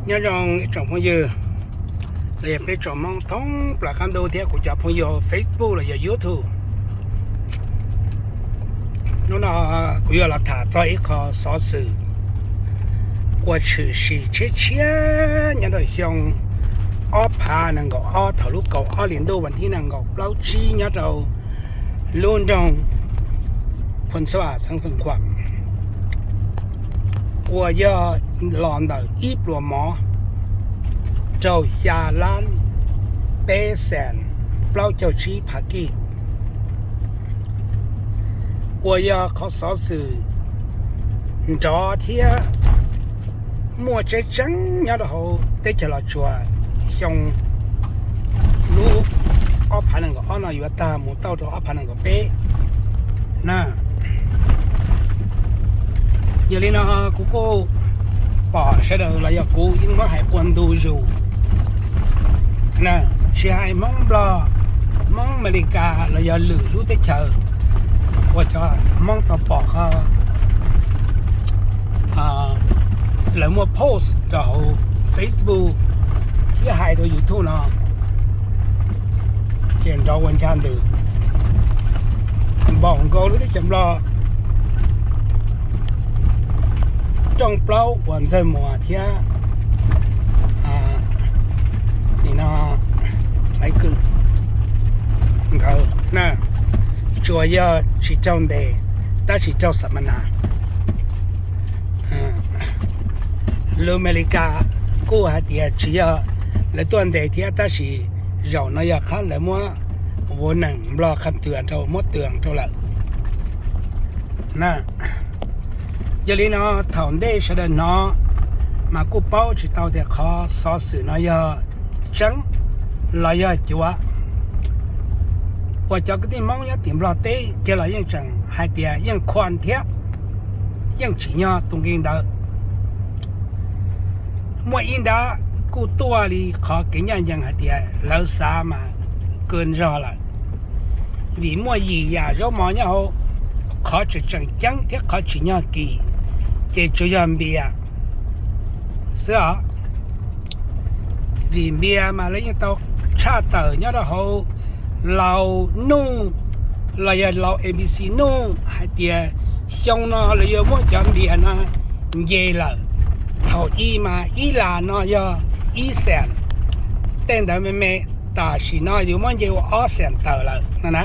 Nyob zoo ib tsoom phooj ywg los yog peb tsoom Hmoob thoob plaws qab ntuj thiab kuv cov phooj ywg Facebook los yog YouTube. Hnub no kuv yuav los tham txog ib qho xov xwm uas tshwm sim tshiab tshiab nyob rau xyoo ob phav nees nkaum ob thaum lub kaum ob hli ntuj vas thib nees nkaum plaub tsib nyob rau lub nroog Phoos Xas xeev Xeem Khuam uas yog los ntawm ib pluas mov rau xya lab peb xees plaub caug tsib phav kij, uas yog qhov xov xwm nrov thiab muaj tseeb tseeb nyob rau hauv teb chaws Los Tsuas xyoo lub ob phav nees nkaum ob no yuav tag mus tau rau ob phav nees nkaum peb na. Yog li no kuv kuj pom sawv daws los yog kuv yeej muab hais ua ntu zus, tsis hais Hmoob Nplog, Hmoob Amelikas los yog lwm lub teb chaws uas cov Hmoob tau pom qhov lawv muaj post rau hauv Facebook thiab hais rau YouTube no, ces nrov ua ncha ntws npaum nkaus lub teb chaws Nplog rooj plaub uas Ntxawg Muas thiab nim no Maiv Kwm nkawd na, tsuas yog tsis raug ntes tab sis raug xam mas nas. Lus Amelikas kuj hais tias tsis yog lawv tuaj ntes thiab tab sis zaum no yog qhov lawv muab warning Nplog qha tw rau, muab tw rau lawm na. Yog li no thaum ntej sawv daws hnov mas kuj paub tsis tau tias qhov xov xwm no yog tseeb los yog cuav. Uas cov kwv tij Hmoob nyob tim Nplog teb kiag los yeej tseem hais tias yeej khua thiab yeej tsim nyog tus nqi ntawd. Muaj ib nrab kuj tuaj li qhov kev ncaj ncees hais tias lawv xav mas kawg zog lawm, vim muaj yim yam zaub mov nyob hauv, qhov tseem tseem ceeb thiab qhov tsim nyog kis ces tsuas yog npias xwb os. Vim npias mas lawv yeej tau tshaj tawm nyob rau hauv laus nuj los yog laus A B C nuj hais tias xyoo no lawv yuav muab cov npias no nce lawm. Thaum ub mas ib las no yog ib xees, tej ntawd me me, tam sim no yuav muab nce ua ob xees tawm lawm no na.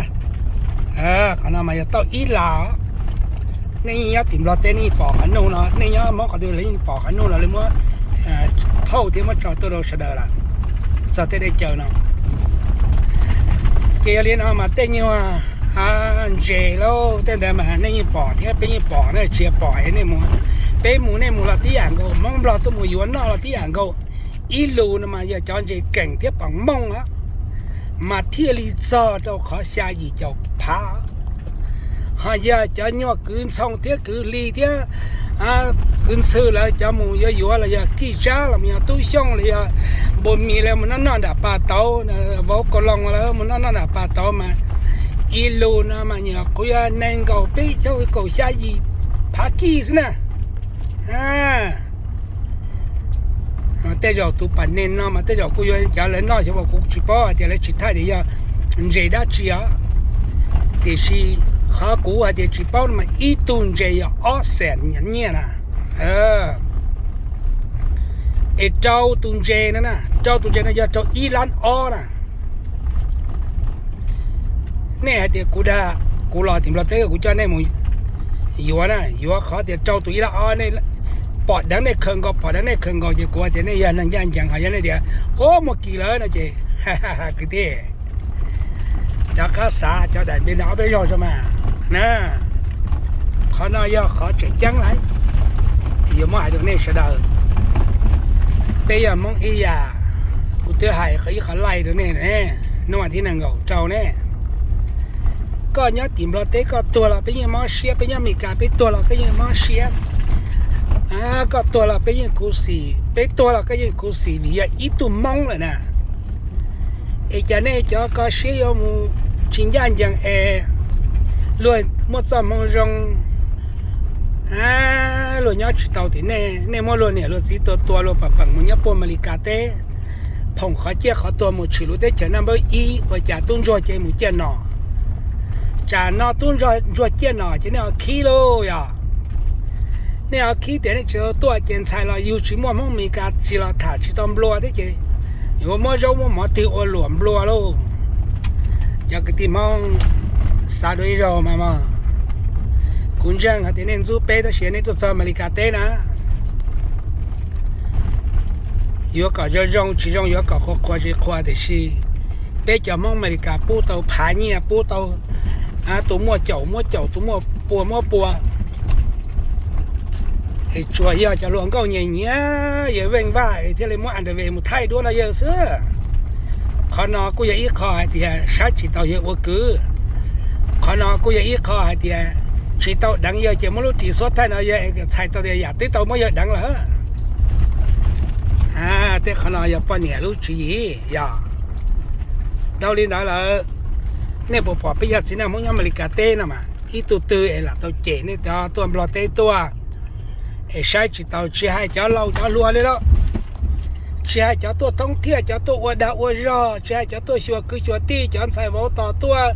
Qhov no mas yog tau ib las. Nej yeej nyob tim Nplog teb nej yeej pom qhov nuj no, nej nyob Hmoob qhov twg los yeej pom qhov nuj no, lawv muab phauj thiab muab tso tuaj rau sawv daws lawm txog tej dej cawv no. Ces yog li no mas tej nyuag ntses lauj tej ntawd mas nej yeej pom thiab peb yeej pom na, tsis yog pom nej mus, peb mus nej mus los tib yam nkaus, Hmoob Nplog tuaj mus yuav noj los tib yam nkaus. Ib lus no mas yog cov ntses keem thiab pom mooj mas thiaj li txog rau qhov xya yim caum phav. Ho yog cov nyuag kwv ntxhoo thiab kwv hli thiab kwv ntxhw lawv cov mus yuav yuav los yog kij tsab los yog Tub Xyooj los yog Npus Mis lawv mus noj noj nram pas tauv, vauv Kaus Loos lawv mus noj noj nram pas tauv mas ib lus no mas nyuam qhuav yog nees nkaum peb caug kaum xya yim phav kij xwb na. Tej zaum tus pas nees no mas tej zaum kuj yuav cov lawv noj xyov, kuv tsis paub hais tias lawv tsis thaij tias yog ntses dab tsi os. Tiam sis qhov kuv hais tias tsis paub no mas ib tug ntses yog ob xees nyiaj na. Es rau tus ntses no na, rau tus ntses no yog rau ib lab ob na. Nej hais tias kuv dag, kuv los tim Nplog teb kuv coj nej mus yuav na, yuav qhov tias rau tus ib lab ob, nej pom deev nej khaws nkaus, pom deev nej khaws nkaus ces kuv hais tias nej yog neeg ncaj ncees. Ho yog nej tias, o, muaj kis lawm no ces kwv tij, rov qab xav cov daim npe no ob peb zaug tso mas na. Qhov no yog qhov tseem ceeb lawm, yuav muab hais rau nej sawv daws. Peb yog Hmoob ib yam, kuv twb hais ib qho laij rau nej, hnub vas thib nees nkaum rau ne. Koj nyob tim Nplog teb koj tuag los peb yeej mob siab, peb nyob Amelikas peb tuag los koj yeej mob siab. Koj tuag los peb yeej khuv xim, peb tuag los koj yeej khuv xim vim yog ib tug Hmoob lawm na. Es cas nej cov koj siab yuav mus tsis ncaj ncees es luag muaj txoj hmoo zoo Luag nyob tsis tau tim nej, nej muab luag niam luag txiv tua tua luag pam peem mus nyob puag Amelikas teb, phoom qhov ciaj qhov tuag mus tshwm lub teb chaws naj npawb ib, ua cas tub ntsuag ces mus ciaj nom. Tsam no tub ntsuag ciaj nom ces nej ho khib lauj yog. Nej ho khib tias nej tsis tau tuaj ces ntxhais los yug tsis muaj Hmoob Amelikas tsis los tham tsis tau nplua thiab ces yuav muab zaub muab mov tig ua luam nplua lauj. Cov kwv tij Hmoob, xav dua ib zaug mas mog. Kuv ntseeg hais tias nej ntxub peb tab sis nej tuaj txog Amelikas teb na, yuav kom zoo zoo tsis zoo, yuav kom qhuas qhuas tsis qhuas, tiam sis peb cov Hmoob Amelikas pub tau phav nyiaj, pub tau, tus muaj caum muab caum, tus muaj pua muab pua. Es tsuas yog cov hluas nkauj nyias nyias yog veej vaj es thiaj li muab underwear mus thaij duab no yawg xwb. Qhov no kuj yog ib qho hais tias saib tsis taus yawg ua kwv. Qhov no kuj yog ib qho hais tias tsis tau deev yawg ces muab lub ris xuab thaij no yawg txhais tau tias yam twb tau muab yawg deev lawm. Tej qhov no yog poj niam lub tswv yim yog. Dhau li ntawd lawm, nej puas pom peb yog txiv neej Hmoob nyob Amelikas teb no mas ib tug twg es lam tau cem nej cov tuaj Nplog teb tuaj es saib tsis taus, tsis hais cov laus cov hluas li lauj, tsis hais cov tuaj thoob thiaj, cov tuaj ua dag ua zog, tsis hais cov tuaj xyuas kwv xyuas tij, cov ntxhais vauv tos tuaj,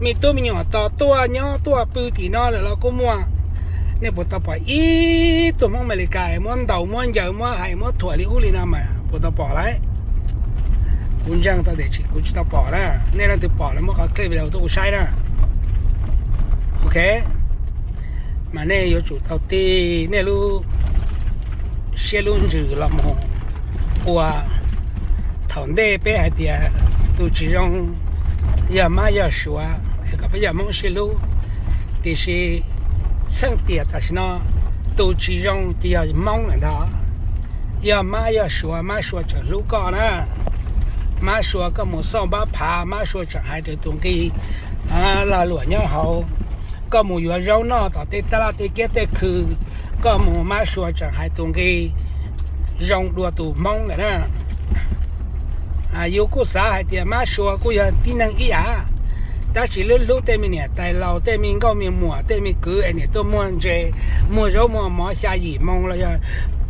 me tub me nyuam tos tuaj nyob tuaj pw tim no lawm los kuj muaj. Nej puas tau pom ib tug Hmoob Amelikas es muab ntaus muab ncaws muab hais muab thuam li ub li no mas puas tau pom lawm? Kuv ntseeg tau tiam sis kuv tsis tau pom na. Nej leej twg pom los muab qhov clip video tuaj kuv saib na. Ok, mas nej yuav tsum tau tig nej lub siab lub ntsws los mus ua. Thaum ntej peb hais tias tus tsis zoo yog mab yog suav es kom peb yog Hmoob sib hlub, tiam sis txheej tiam tam sim no tus tsis zoo ces yog Hmoob lawm ntag. Yog mab yog suav, mab suav tseem hlub koj na. Mab suav koj mus xauj npab phav, mab suav tseem hais rau tus nqi lag luam nyob hauv. Koj mus yuav zaub noj tom tej tab laj tej kiab tej khw, koj mus mab suav tseem hais tus nqi zoo dua tus Hmoob lawm na. Yus kuj xav hais tias mab suav kuj yog tib neeg ib yam, tab sis lub hlub tej me niam tais laus, tej me nkauj me muam, tej me kwv es niam tuaj muag ntses, muag zaub muag mov xya yim moo los yog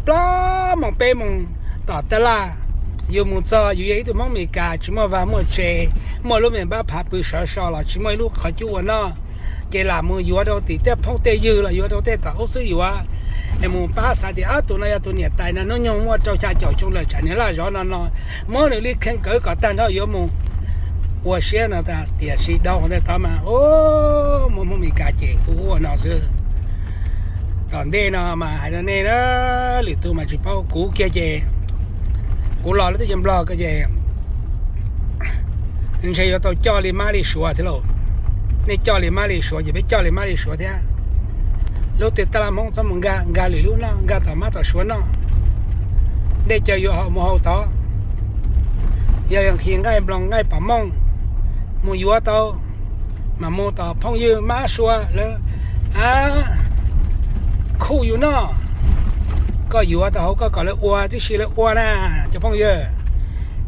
plaub moo peb moo tom tab laj. Yus mus txog yus yog ib tug Hmoob Amelikas tsis muaj vaj muaj tse, muaj lub me npab phav pw sov so los tsis muaj ib lub qhov cub ua noj, ces lam mus yuav rau tim tej phooj tej ywg los yuav rau tej tom ub xwb yuav. Es mus pab xav tias ab tus no yog tus niam tais no hnub nyoog muaj rau xya caum xyoo lawm tsam nws laj zov no no, muab nws li kheej kawv kom tag nrho yuav mus ua siab no, tiam sis dhau qhov ntawd tod mas muaj Hmoob Amelikas ces ua ua no xwb. Tom ntej no mas hais rau nej na, lwm tus mas tsis paub, kuv kiag ces kuv los lub teb chaws Nplog ko ces ntshe yuav tau coj li mab li suav thiab lauj. Nej coj li mab li suav ces peb coj li mab li suav thiab. Lub twg tab laj Hmoob txhob mus nkag, nkag lwm lub noj, nkag tom mab tom suav noj. Dej cawv yuav mus haus tod. Yog yog khi nqaij nploos nqaij pom mooj mus yuav tau, mas mus tom phooj ywg mab suav lawv khuj yus noj. Koj yuav tau hauv koj kom lawv ua tib si lawv ua na, cov phooj ywg.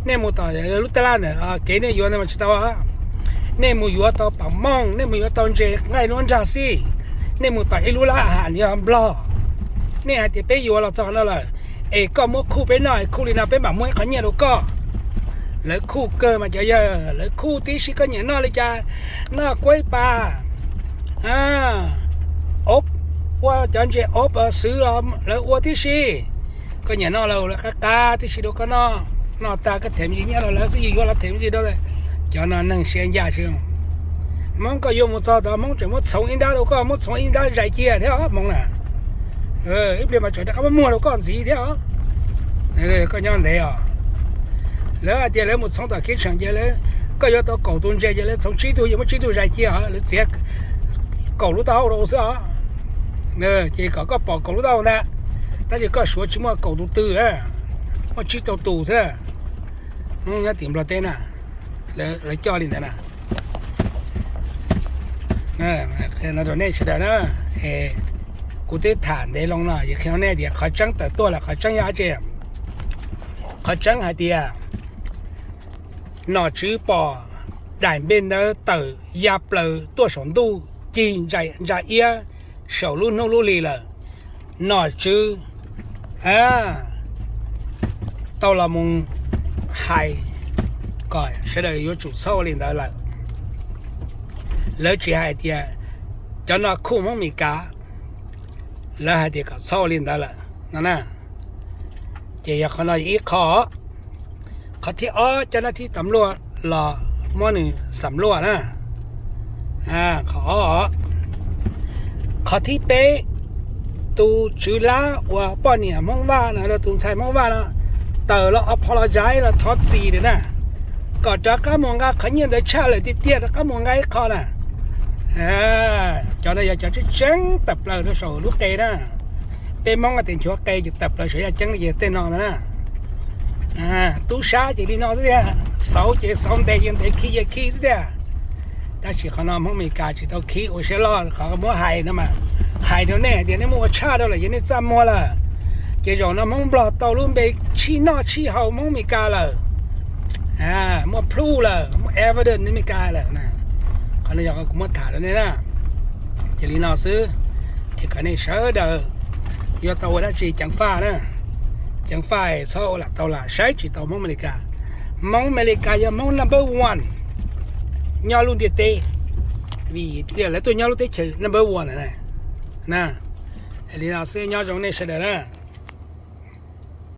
Nej mus tom lub tab laj ntawm kev nej yuav ntawd mas tsis tau. Nej mus yuav tau pom mooj, nej mus yuav tau ntses nqaij luab nrag xij, nej mus tom ib lub lab ham yog Nplog, nej hais tias peb yuav los txog no lawm, es koj muab khuj peb noj, khuj li no peb mam muab ib qho nyiaj rau koj. Lawv khuj kawg mas cov yawg, lawv khuj tib si, koj nyiam noj li cas, noj kuaib pas, ua cov ntses ob xwb, lawv ua tib si. Koj nyiam noj lawv qab qab tib si rau koj noj, noj tag koj them me ntsis nyiaj rau lawv xwb, yus yuav los them me ntsis rau. Cov no neeg siab ncaj xwb. Hmoob koj yuav mus txog tod Hmoob tseem muab txhoov ib nrab rau koj, muab txhoov ib nrab zais cia thiab os Hmoob na. Ib pliag mas tseem rov qab muab muag rau koj ntxiv thiab os. Koj nyob ntev os. Lawv hais tias lawv mus txhoov tom kev tseem ces lawv, koj yuav tau kaum tus ntses ces lawv txhoov tsib tug, yuav muab tsib tug zais cia os, lawv txiav kaum lub taub hau rau xwb os. Ces kom koj pom kaum lub taub hau ntag, tab sis koj suav tsis muaj kaum tus tw, muaj tsib rau tus xwb. Hmoob nyob tim Nplog teb na, lawv coj li ntawd na. Qhia no rau nej sawv daws na, kuv twb tham ntev loo no, qhia rau nej tias qhov tseeb tawm tuaj lawm, qhov tseeb yog dab tsi? Qhov tseeb hais tias nom tswv pom daim npe ntawd tawm ya plaws tuaj saum ntuj cig ntsa iab saum lub hnub lub hli lawm. nom tswv tau los mus hais kom sawv daws yuav tsum txhob ua li ntawd lawm. Lawv tsis hais tias cov no khuj Hmoob Amelikas, lawv hais tias kom txhob ua li ntawd lawm no na. Ces yog qhov no ib qho. Qhov thib ob, cov nab thib tam luaj los muab nws xam luaj na. Qhov ob, qhov thib peb, tus Tswv Lab uas poj niam Hmoob Vaj no, tus ntxhais Hmoob Vaj no, tawm los apologize los thov txim lawm na, kom rov qab mus nqa qhov nyiaj ntawd tshaj lawm tiag tiag, rov qab mus nqa ib qho na. Cov no yog cov tseeb tseeb tawm plaws rau saum lub qe na. Peb Hmoob tias nchuav qe ces tawm plaws saum yaj ceeb li ces tej no ntag na. Tub sab ces li no xwb tiag, xauv ces xauv, ntes ces ntes, khi ces khi xwb tiag. Tab sis qhov no Hmoob Amelikas tsis tau khib, ua siab loj qhov muab hais no mas, hais rau nej tias nej muab ua tshaj rau lawm ces nej txaj muag lawm. Ces zaum no Hmoob Nplog tau lub npe tshij noj tshij haus Hmoob Amelikas lawm, muaj proof lawm, muaj evidence Amelikas lawm. Qhov no yog qhov kuv muab tham rau nej na. Ces li no xwb, es kom nej sawv daws yuav tau ua dab tsi ceev faj na. Ceev faj txhob ua lam tau lam saib tsis tau Hmoob Amelikas. Hmoob Amelikas yog Hmoob number one nyob lub ntiaj teb, vim tias lawv tuaj nyob lub teb chaws number one na. Li no xwb, nyob zoo nej sawv daws na.